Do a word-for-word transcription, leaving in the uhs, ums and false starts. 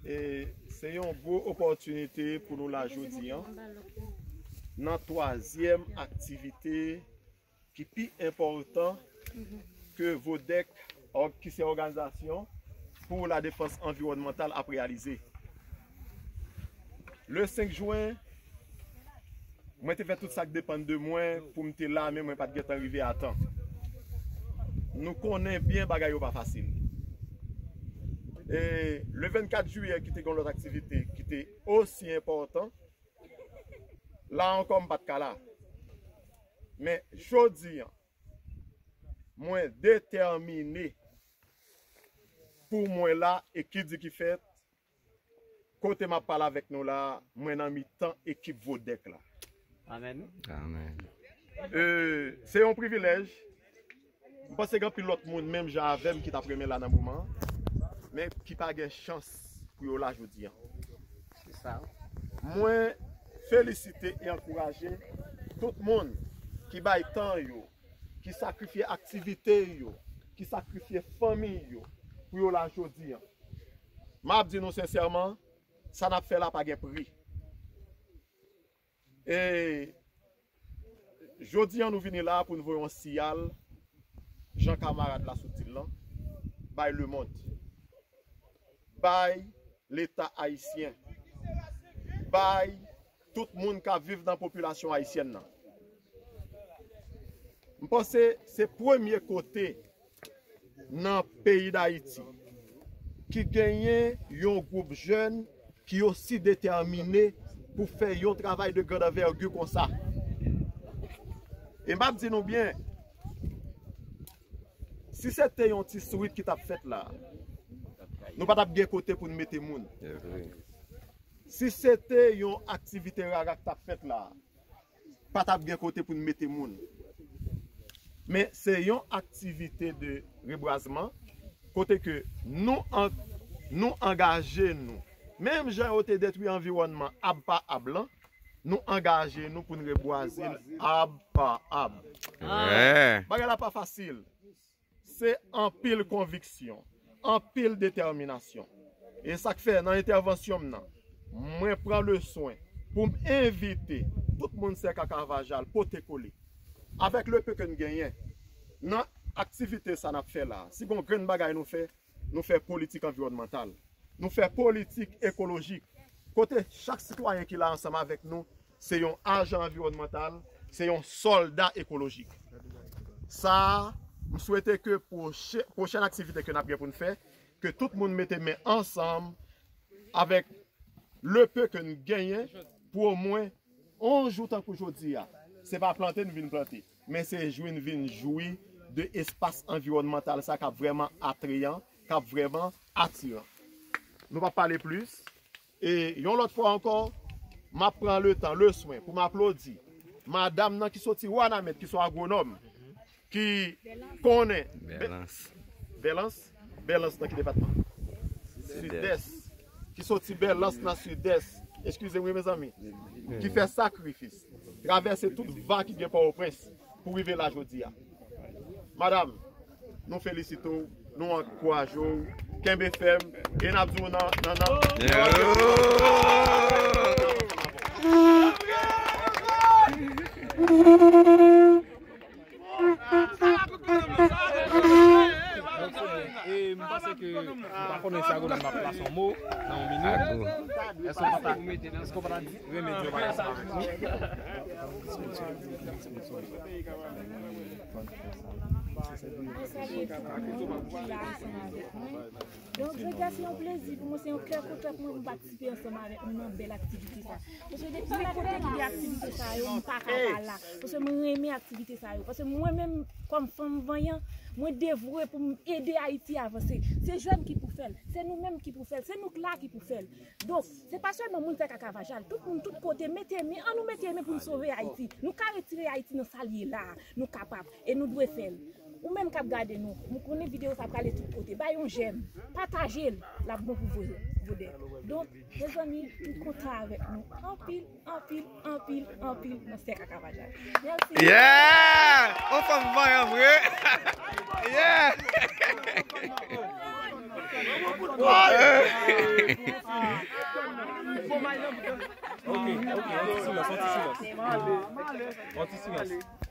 E se yon gwo opòtinite pou nou la jodi a, nan twazyèm aktivite ki pi enpòtan ke vodèk, òg-, ki se Òganizasyon pou Ladefans Anviwònmantal, ap reyalize. Le senk jen, mwen te fè tout sa k depann de mwen pou m te la, men mwen pa t gentan rive a tan. Nou konnen byen bagay yo pa fasil. E le vennkat jiyè, ki te gen lòt aktivite ki te osi enpòtan, la ankò, m pa t ka la. Men jodi a, mwen detèmine pou mwen la, e ki di ki fèt, kote m ap pale avèk nou la, mwen nan mitan ekip vodèk la. Amèn. Amèn. E, se yon privilèj. M panse gen anpil lòt moun menm jan avè m ki t ap renmen la nan moman an, men ki pa gen chans pou yo la jodi a. Se sa. Mwen felisite e ankouraje tout moun ki bay tan yo, ki sakrifye aktivite yo, ki sakrifye fanmi yo pou yo la jodi a. M ap di nou sensèman, sa n ap fè la pa gen pri. E jodi a, nou vini la pou n voye yon siyal, jan kamarad la sot di l lan, bay lemonn, bay Leta ayisyen, bay tout moun k ap viv nan popilasyon ayisyèn nan. M panse se premye kote nan peyi Dayiti ki genyen yon gwoup jèn ki osi detèmine pou fè yon travay de grande envergure konsa. E m ap di nou byen, si se te yon ti swit ki t ap fèt la, nou pa t ap gen kote pou n mete moun. Se vre. Si se te yon aktivite rara k t ap fèt la, pa t ap gen kote pou n mete moun. Men se yon aktivite de rebwazman, kote ke nou an-, nou angaje nou. Menm jan yo te detwi anviwònman ab pa ab lan, nou angaje nou pou n rebwaze l ab pa ab. Bagay la pa fasil. Se anpil konviksyon, anpil detèminasyon. E sa k fè nan entèvansyon m nan, mwen pran le swen pou m envite tout moun Sèka Kavajal pote kole. Avèk le peu ke n genyen, nan aktivite sa n ap fè la, si gon grenn bagay nou fè, nou fè politik anviwònmantal. Nou fè politik ekolojik. Kote chak sitwayen ki la ansanm avèk nou, se yon ajan anviwònmantal, se yon sòlda ekolojik. Sa a, m swete ke pwoche-, pwochèn aktivite ke n ap gen pou n fè, ke tout moun mete men ansanm avèk le peu ke n genyen pou omwen yon jou tankou jodi a. Se pa plante n vin plante, men se jwi n vin jwi de espas anviwònmantal sa k ap vrèman atreyan, k ap vrèman atiran. Nou p ap pale plis. E yon lòt fwa ankò, m ap pran le tan, le swen pou m aplodi madanm nan ki soti Wanament, ki se yon agwonòm, ki konnen Bèlans. Bèlans? Bèlans nan ki depatman? Sidès. Sidès. Ki soti Bèlans nan Sidès. Eskize m wi, mezanmi. Ki fè sakrifis, travèse tout va ki gen Pòtoprens pou rive la jodi a. Madanm, nou felisite w, nou ankouraje w, kenbe fèm, e n ap di w nan, nan, nan. E m panse ke nou pa konnen si agwonòm ap pase yon mo nan yon minit. Èske w pa ta, èske w pa ta di, renmen di yon bagay ansanm avèk nou? Mwen salye tout moun ki la ansanm avèk mwen. Donk, jodi a, se yon plezi pou mwen, se yon kè kontè pou mwen pou m patisipe ansanm avèk nou nan bèl aktivite sa. Paske depi yon kote ki gen aktivite sa yo, m pa ka pa la. Paske mwen renmen aktivite sa yo. Paske mwen menm, kòm fanm vanyan, mwen devwe pou m ede Ayiti avanse. Se jèn ki pou fè l. Se nou menm ki pou fè l. Se nou k la ki pou fè l. Donk, se pa sèlman moun Sèka Kavajal. Tout moun, tout kote, mete men, ann nou mete men pou n sove Ayiti. Nou ka retire Ayiti nan sa l ye la a. Nou kapab. E nou dwe fè l. Ou menm k ap gade nou, m konnen videyo sa prale tout kote. Bay yon jèm, pataje l, l ap bon pou vo-, vodèk. Donk, mezanmi, m kontan avèk nou. Anpil, anpil, anpil, anpil nan Sèka Kavajal. Mèsi. Yeah! On fanm vanyan vre! Yeah! Ok, ok, yon ti silans, yon ti silans. Yon ti silans.